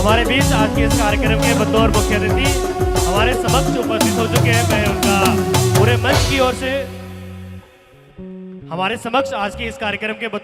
हमारे बीच आज के इस कार्यक्रम के बतौर मुख्य अतिथि हमारे समक्ष उपस्थित हो चुके हैं। मैं उनका पूरे मंच की ओर से हमारे समक्ष आज के इस कार्यक्रम के